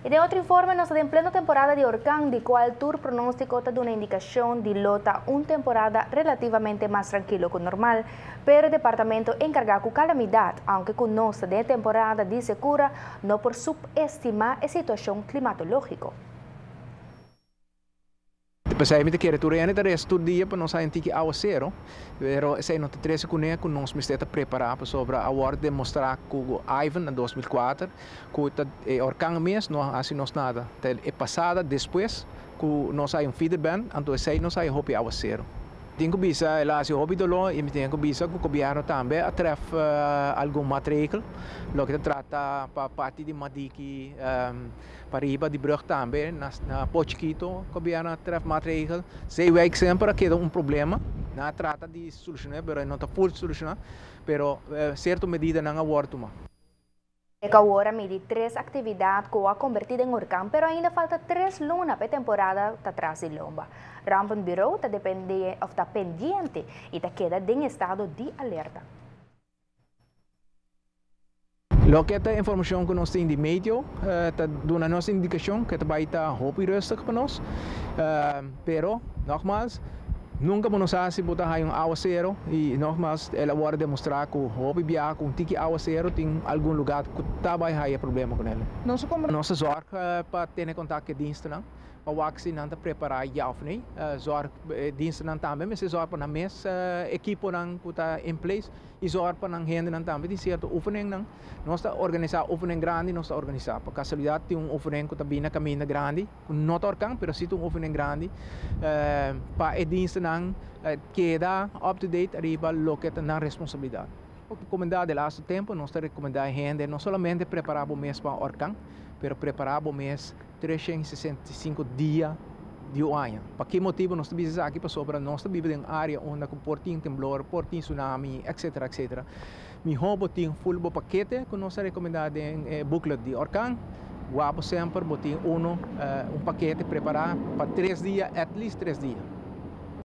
I den otro informe, nos ta den pleno temporada di orkan, di kual tur pronóstiko ta duna indikashon di lo ta un temporada relativamente mas trankilo ku normal. Pero departamento enkargá ku kalamidat, aunke ku nos ta den temporada di sekura, no por subestimá e situashon klimatológiko. P'esei mi ta kere tur hende ta resa tur dia pa nos haña tiki awaseru, pero esei no ta trese kuné ku nos mester ta prepará pasobra a wòrdu demostrá ku Ivan na 2004 ku ta e orkan mes no a hasi nos nada. Ta e pasada despues ku nos haña un feeder band, anto esei nos haña hopi awaseru. Tin ku bisa el a hasi hopi doló i mi tin ku bisa ku gobièrnu tambe a trèf algun maatregel loke ta trata pa parti di Madiki pariba di brug tambe na Port Chiquito gobièrnu a trèf maatregel. Zeewijk semper a keda un problema. Nan a trata di solushoná pero e no ta full solushoná, pero sierto medidanan a wòrdu tumá. Te awor a midi tres aktividat ku a konvertí den orkan, pero ainda falta 3 luna pa e temporada ta tras di lomba. Rampenbureau ta dependé òf ta pendiente i ta keda den estado di alerta. Loke ta informashon ku nos tin di meteo, ta duna nos indikashon ku ta bai ta hopi rustig pa nos. Pero, nogmaals, nunka bo no sa si bo ta haña un awaseru i nogmaals, el a wòrdu demostrá ku hopi biaha ku un tiki awaseru tin algun lugá ku ta bai haña problema kuné. Nos ta zorg pa tene kontakto ku e dienstennan, pa wak si nan ta prepará ya òf no. Zorg dienstennan tambe mester zorg pa nan mes ekiponan ku ta in place i zorg pa nan hendenan tambe tin sierto oefeningnan. Nos ta organisá oefening grandi, nos ta organisá. Pa kasualidat tin un oefening ku ta bini na kaminda grandi, ku no ta orkan, pero sí tin un oefening grandi pa e dienstennan keda up to date ariba loke ta nan responsabilidat. Rekomendá de laatste tempu, nos ta rekomendá hende no solamente prepará bo mes pa orkan, pero prepará bo mes 365 dia di aña. Pa ki motibu nos ta bisa esaki? Pasobra nos ta biba den un área unda ku por tin temblor, por tin tsunami, etc. Etc. Mihó bo tin full bo pakete ku nos ta rekomendá den booklet di orkan. Wak bo semper bo tin un pakete prepará pa 3 dia, at least 3 dia.